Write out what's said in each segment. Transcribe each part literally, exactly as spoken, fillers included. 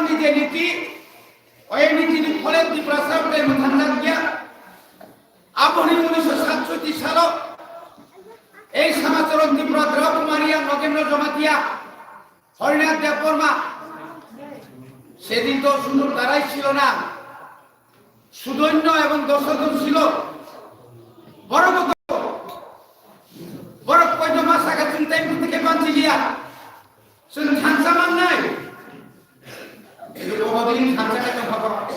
ni je niti, o niti ni phole Tiprasa tei mwthangjak ya. Aboni unisho satsotti salo ei Samacharan Tipra, Drakumariya, Nogendra Jamatia, Harinath Debbarma, sedin to sudur darai silo na, Sudonyo ebong Dosodon silo. Borok bo, borok koito ma saka chwng tei bwtwi khe banchi liya. Chwng thansa mannai. Ebo bodin thansa khe tongkha borok.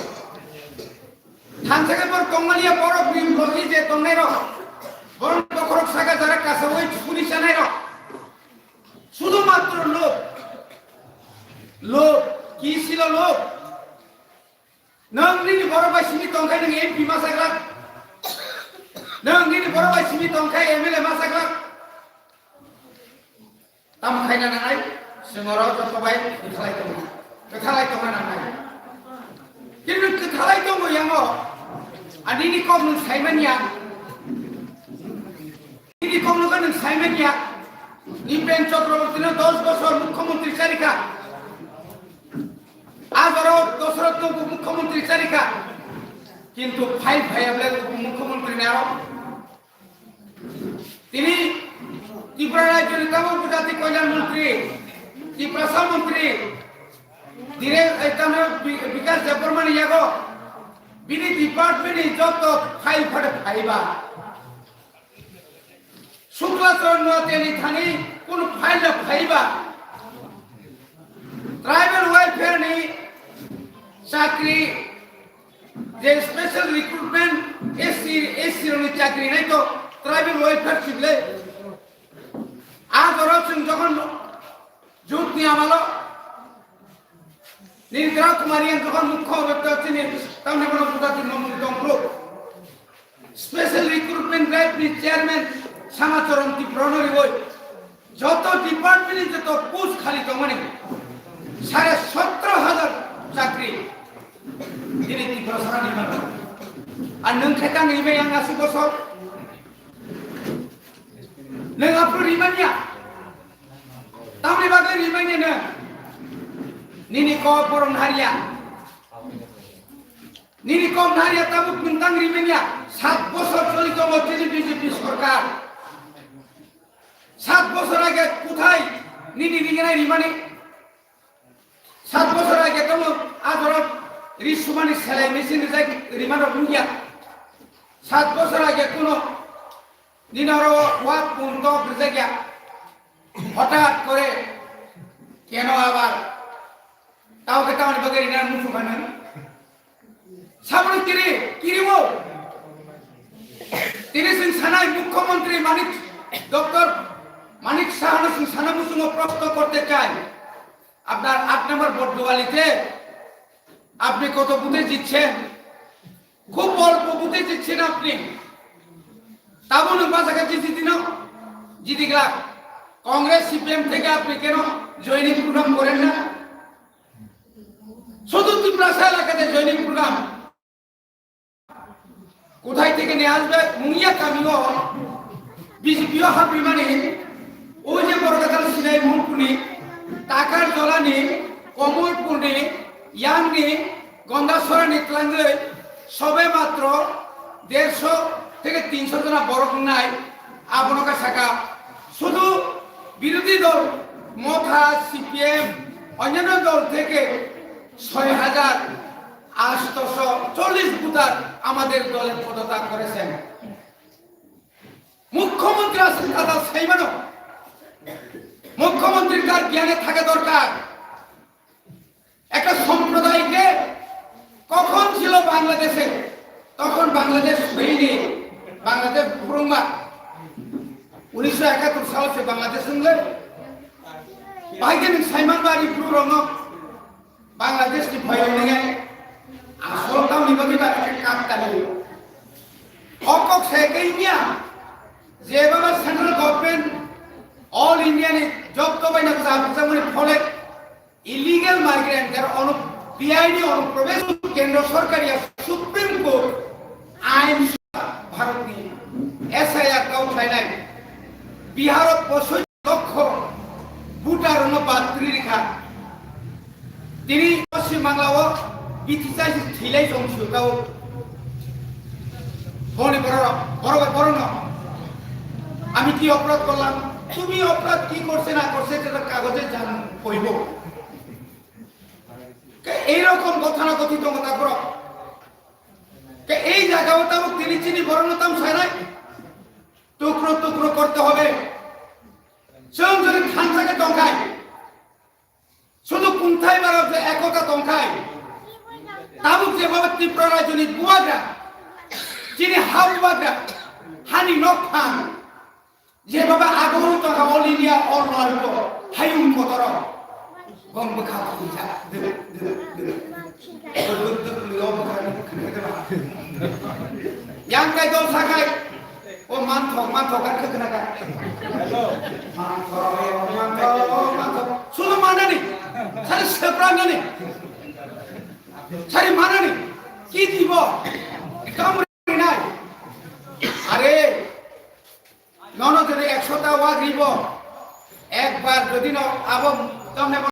Thansa khe borok tongmaliya, borok ni logi je tongnai rok. Borok bokhorok saka jara kasawi chukuni sanai rok. Sudu matro lok. Lok, ki silo lok. Nwng nini borok bai simi tongkhai nwng M P ma saklak. Nwng nini borok bai simi tongkhai M L A ma saklak. Tamo khaina nangnai, chwng oro joto bai kwthalai tongo. Kwthalai tongna nangnai. Kintu kwthalai tongo yango. Ani ni kok nwng saimanya. Nini kok nwng kha nwng saimanya. Nipen Chakraborty no dos bosor mukhyamantri charikha. Ajaro Dosoroth no mukhyamantri charikha. Kintu phai phaiya bole mukhyamantri ni aro. Tini Tripura rajyo ni tamo upajati kalyan mantri, Tiprasa mantri, dire ekdam bi-, Bikas Debbarma ni yago. Bini department ni joto phai phade phaiba. Shukla Charan Noatia ni thani kunu file no phaiba. Tribal welfare ni chakri je special recruitment S C, S C rok ni chakri nai to tribal welfare sible. A jora chwng jokhon jut ni amalo Nini Drakumariya jokhon mukho obekta chini tamni bono bujati mongni tongphuru. Special Recruitment Drive ni chairman Samacharan Tipra no riwi. Joto department ni joto post khali tongmani. Sare sotro hajar chakri. Nini Tipra sara ni mano. Ar nwng khe tang ribai ang aswk bosor. Nwng aphuru rimanya. Tamni bagwi rimanya nwng. Nini kok borom nariya. Nini kok nariya tabuk nwng tang rimanya. Sat bosor choli tongo chini B J P sorkar. Sat bosor age kuthai nini ringnai rimani? Sat bosor age tono a borok ri sumani selai machine rijak rima rok nungya. Sat bosor age kuno nini oro wa pun tok rijak ya. Hotat kore keno abar tao ke taoni bagwi rina musu khanan. Saboni kiri, kiri wo. Tini sing sanai Mukhyamantri Manik, Doctor Manik Saha no sing sana musungo proshno korte chai. আপনার আট নম্বর বটদোয়ালিতে আপনি কত বুথে জিতছেন? খুব অল্প বুথে জিতছেন আপনি। তাবু নুম্বা জায়গা জিতি দিন, জিতি গেলাম। কংগ্রেস সিপিএম থেকে আপনি কেন জয়েনিং প্রোগ্রাম করেন না? শুধু তিপ্রাসা এলাকাতে জয়েনিং প্রোগ্রাম। কোথায় থেকে নিয়ে আসবে? মুনিয়া কামিও বিজেপিও হাবি মানে ওই যে বড় কথা সিনাই মনপুনি, টাকার জলানি, কমলপুনি, ইয়াংনি, গন্ডাছড়ানি ত্লাঙ্গই সবে মাত্র দেড়শো থেকে তিনশো জনা বড় নাই। আবনকা শাখা শুধু বিরোধী দল মথা, সিপিএম, অন্যান্য দল থেকে ছয় হাজার আটশো চল্লিশ ভোটার আমাদের দলে পদত্যাগ করেছেন। মুখ্যমন্ত্রী আছেন দাদা সাইমানো, মুখ্যমন্ত্রী তার জ্ঞানে থাকা দরকার। একটা সম্প্রদায়কে কখন ছিল বাংলাদেশে, তখন বাংলাদেশ হয়নি, বাংলাদেশ পুরুঙ্গা। উনিশশো একাত্তর সালে সে বাংলাদেশ শুনলে ভাইকে সাইমান বাড়ি পুরো রঙ বাংলাদেশ কি ভয় নেই। আসল তাও নিবাকি বাকি কাক তালি অকক সে কেইনিয়া যেভাবে সেন্ট্রাল গভর্নমেন্ট অল ইন্ডিয়া নি জব তো বাইনা জাবুজামনি ফলে ইলিগেল মাইগ্রেন্ট যারা অনু বিআইনি অনুপ্রবেশ কেন্দ্র সরকারি সুপ্রিম কোর্ট আইন ভারতনি এসআইআর কাউ খাইলাই বিহারত পঁচিশ লক্ষ ভোটার হলো বাদ রেখা। তিনি পশ্চিম বাংলাও বিথিচাই থিলাই জংসিও তাও। বনে বড়, বড় ভাই বড় না। আমি কি অপরাধ করলাম? তুমি অপরাধ কি করছে না করছে, সেটা কাগজে জান কইব। এইরকম ঘটনা ঘটিত হতা করো। এই জায়গাও তাও তিনি চিনি বড় না তাম সারাই টুকরো টুকরো করতে হবে। চৌধুরী খান থেকে দঙ্গায় শুধু কুন্থাই বারো যে একতা দংখাই, tabuk jeba Tripura rajyoni bubagra, chini ha bubagra, hani nok phan, jeba aguru tongkha all India, all world ko, hayung kotoro, bom bwkha khuja, duk, duk, duk, duk, duk, duk, duk, duk, duk, duk, duk, duk, duk, yang kai dol sakai, O manthok, manthok, ar khwkhwna kha. Manthok, manthok, manthok. Suno manani. Sari sepra nani. Sari manani. Ki dibo? Kamri nai. Are. Nono jodi ekshota wag ribo. Ekbar jodi no abo tamne